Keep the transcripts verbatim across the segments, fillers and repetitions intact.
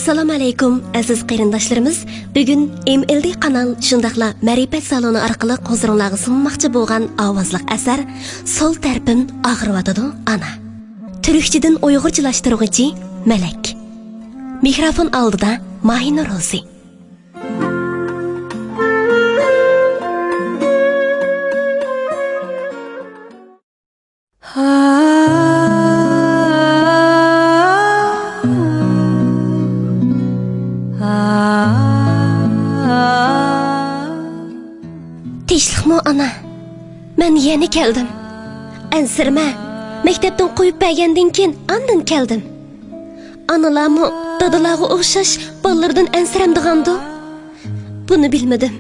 ئەسسالامۇ ئەلەيكۇم، ئەزىز قېرىنداشلىرىمىز! بۈگۈن ئېم ئېل دى قانال شۇنداقلا مەرىپەت سالونى ئارقىلىق ھۇزۇرۇڭلارغا سۇنماقچى بولغان ئاۋازلىق ئەسەر سول تەرىپىم ئاغرىۋاتىدۇ ئانا. تۈركچىدىن ئۇيغۇرچىلاشتۇرغۇچى مەلەك. مىكروفون ئالدىدا ماھىنۇر روزى. تىنچلىقمۇ ئانا؟ مەن يەنە كەلدىم. ئەنسىرىمە، مەكتەپتىن قويۇپ بەرگەندىن كېيىن ئاندىن كەلدىم. ئانىلارمۇ دادىلارغا ئوخشاش بالىلىرىدىن ئەنسىرەمدىغاندۇ؟ بۇنى بىلمىدىم.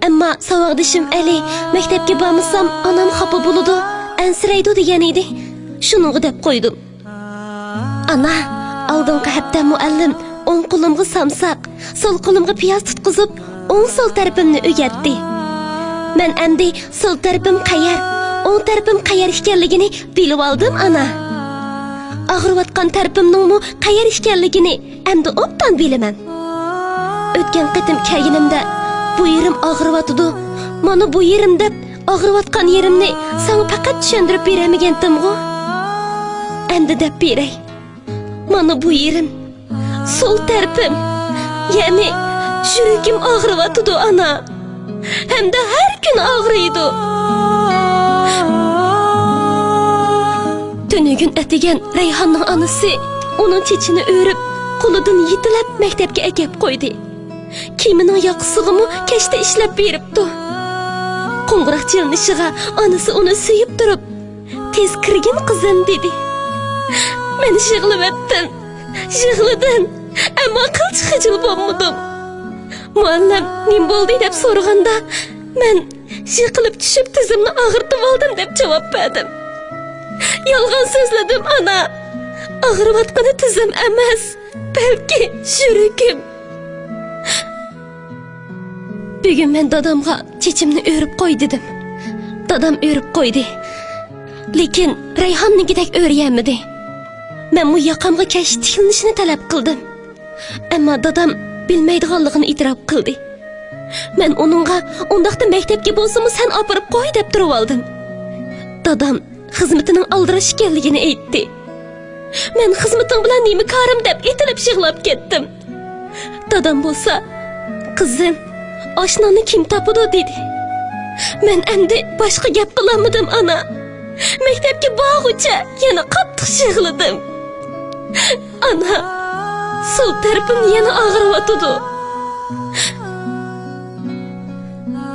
ئەمما ساۋاقدىشىم ئەلى مەكتەپكە بارمىسام ئانام خاپا بولىدۇ، ئەنسىرەيدۇ دېگەن ئىدى. شۇنىڭغا دەپ قويدۇم. ئانا، ئالدىنقى ھەپتە مۇئەللىم ئوڭ قولۇمغا سامساق، سول قولۇمغا پىياز تۇتقۇزۇپ، ئوڭ سول تەرىپىمنى ئۆگەتتى. مەن ئەمدى سول تەرىپىم قەيەر، ئوڭ تەرىپىم قەيەر ئىكەنلىكىنى بىلىۋالدىم، ئانا. ئاغرىۋاتقان تەرىپىمنىڭمۇ قەيەر ئىكەنلىكىنى ئەمدى ئوبدان بىلىمەن. ئۆتكەن قېتىم كەلگىنىمدە، بۇ يېرىم ئاغرىۋاتىدۇ، مانا بۇ يېرىم دەپ ئاغرىۋاتقان يېرىمنى ساڭا پەقەت چۈشەندۈرۈپ بېرەلمىگەنتىمغۇ؟ ئەمدى دەپ بېرەي. مانا بۇ يېرىم، سول تەرىپىم، يەنى يۈرىكىم ئاغرىۋاتىدۇ، ئانا. ھەمدە ھەر كۈنى ئاغرىيدۇ. تۈنۈگۈن ئەتىگەن رەيھاننىڭ ئانىسى ئۇنىڭ چېچىنى ئۆرۈپ، قولىدىن يېتىلەپ مەكتەپكە ئەكەپ قويدى. كىيىمىنىڭ ياقىسىغىمۇ كەشتە ئىشلەپ بېرىپتۇ. قوڭغۇراق چېلىنىشىغا ئانىسى ئۇنى سۆيۈپ تۇرۇپ، «تېز كىرگىن، قىزىم» دېدى. مەن يىغلىۋەتتىم. يىغلىدىم. ئەمما قىلچە خىجىل بولمىدىم. مۇئەللىم «نېمە بولدى؟» دەپ سورىغاندا، مەن «يىقىلىپ چۈشۈپ تىزىمنى ئاغرىتىۋالدىم» دەپ جاۋاب بەردىم. يالغان سۆزلىدىم، ئانا. ئاغرىۋاتقىنى تىزىم ئەمەس، بەلكى يۈرىكىم. بۈگۈن مەن دادامغا «چېچىمنى ئۆرۈپ قوي» دېدىم. دادام ئۆرۈپ قويدى. لېكىن رەيھاننىڭكىدەك ئۆرۈيەلمىدى. مەنمۇ ياقامغا كەشتە تىكلىنىشىنى تەلەپ قىلدىم. ئەمما دادام بىلمەيدىغانلىقىنى ئېتىراپ قىلدى. مەن ئۇنىڭغا «ئۇنداقتا مەكتەپكە بولسىمۇ سەن ئاپىرىپ قوي» دەپ تۇرۇۋالدىم. دادام خىزمىتىنىڭ ئالدىراش ئىكەنلىكىنى ئېيتتى. مەن «خىزمىتىڭ بىلەن نېمە كارىم؟» دەپ ئېتىلىپ يىغلاپ كەتتىم. دادام بولسا، «قىزىم، ئاشنىڭنى كىم تاپىدۇ؟» دېدى. مەن ئەمدى باشقا گەپ قىلالمىدىم، ئانا. مەكتەپكە بارغۇچە يەنە قاتتىق يىغلىدىم. ئانا، سول تەرىپىم يەنە ئاغرىۋاتىدۇ.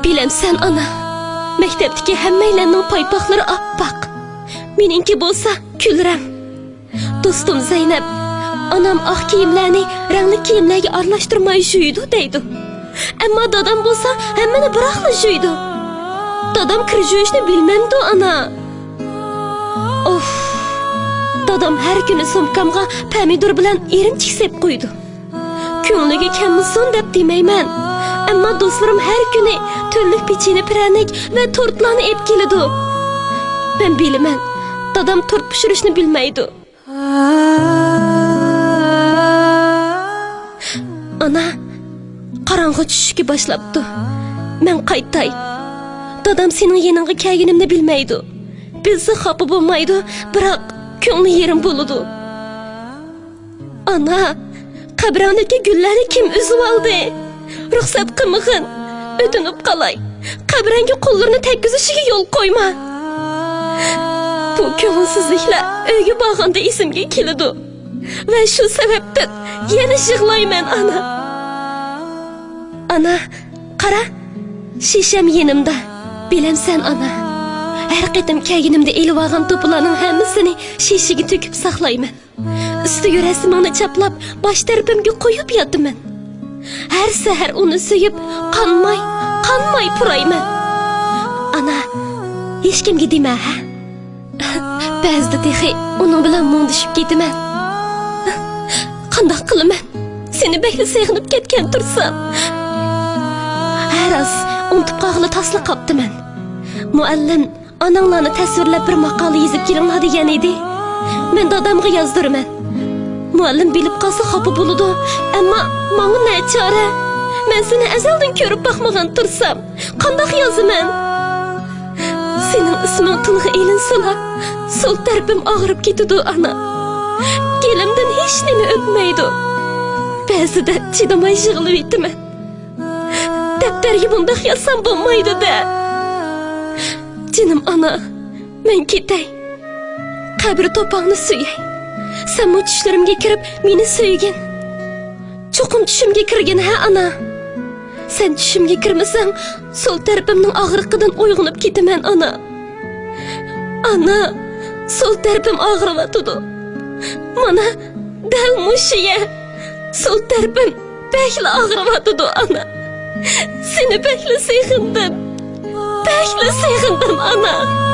بىلەمسەن، ئانا، مەكتەپتىكى ھەممەيلەننىڭ پايپاقلىرى ئاپئاق. مېنىڭكى بولسا كۈل رەڭ. دوستۇم زەينەپ، «ئانام ئاق كىيىملەرنى رەڭلىك كىيىملەرگە ئارىلاشتۇرماي يۇيىدۇ» دەيدۇ. ئەمما دادام بولسا ھەممىنى بىراقلا يۇيىدۇ. دادام كىر يۇيۇشنى بىلمەمدۇ، ئانا؟ ئوف! دادام ھەر كۈنى سومكامغا پەمىدۇر بىلەن ئىرىمچىك سېلىپ قويىدۇ. كۆڭلىگە كەلمىسۇن دەپ دېمەيمەن. ئەمما دوستلىرىم ھەر كۈنى تۈرلۈك پېچىنە پىرەنىك ۋە تورتلارنى ئېلىپ كېلىدۇ. مەن بىلىمەن، دادام تورت پىشۇرۇشنى بىلمەيدۇ. ئانا، قاراڭغۇ چۈشۈشكە باشلاپتۇ. مەن قايتاي. دادام سېنىڭ يېنىڭغا كەلگىنىمنى بىلمەيدۇ. بىلسە خاپا بولمايدۇ، بىراق كۆڭلى يېرىم بولىدۇ. ئانا، قەبرەڭدىكى گۈللەرنى كىم ئۈزۈۋالدى؟ رۇخسەت قىلمىغىن، ئۆتۈنۈپ قالاي. قەبرەڭگە قوللىرىنى تەگكۈزۈشىگە يول قويما. بۇ كۆڭۈلسىزلىكلەر ئۆيگە بارغاندا ئېسىمگە كېلىدۇ. ۋە شۇ سەۋەبتىن يەنە يىغلايمەن، ئانا. ئانا، قارا، شىشەم يېنىمدا. بىلەمسەن، ئانا، ھەر قېتىم كەلگىنىمدە ئېلىۋالغان توپىلارنىڭ ھەممىسىنى شىشىگە تۆكۈپ ساقلايمەن. ئۈستىگە رەسىمىڭنى چاپلاپ، باش تەرىپىمگە قويۇپ ياتىمەن. ھەر سەھەر ئۇنى سۆيۈپ، قانماي، قانماي پۇرايمەن. ئانا، ھېچكىمگە دېمە، ھە؟ بەزىدە تېخى ئۇنىڭ بىلەن مۇڭدىشىپ كېتىمەن. قانداق قىلىمەن؟ سېنى بەكلا سېغىنىپ كەتكەن تۇرسام. ھە راست، ئۇنتۇپ قالغىلى تاسلا قاپتىمەن. مۇئەللىم، ئاناڭلارنى تەسۋىرلەپ بىر ماقالە يېزىپ كېلىڭلار دېگەن ئىدى. مەن دادامغا يازدۇرىمەن. مۇئەللىم بىلىپ قالسا خاپا بولىدۇ. ئەمما ماڭا نە چارە؟ مەن سېنى ئەزەلدىن كۆرۈپ باقمىغان تۇرسام، قانداق يازىمەن؟ سېنىڭ ئىسمىڭ تىلغا ئېلىنسىلا، سول تەرىپىم ئاغرىپ كېتىدۇ، ئانا. گېلىمدىن ھېچنېمە ئۆتمەيدۇ. بەزىدە چىدىماي يىغلىۋېتىمەن. دەپتەرگە بۇنداق يازسام بولمايدۇ-دە. جېنىم ئانا، مەن كېتەي. قەبرە توپاڭنى سۆيەي. سەنمۇ چۈشلىرىمگە كىرىپ، مېنى سۆيگىن. چوقۇم چۈشۈمگە كىرگىن، ھە، ئانا؟ سەن چۈشۈمگە كىرمىسەڭ، سول تەرىپىمنىڭ ئاغرىقىدىن ئويغىنىپ كېتىمەن، ئانا. ئانا، سول تەرىپىم ئاغرىۋاتىدۇ. مانا، دەل مۇشۇ يەر. سول تەرىپىم بەكلا ئاغرىۋاتىدۇ، ئانا. سېنى بەكلا سېغىندىم. بەكلا سېغىندىم، ئانا.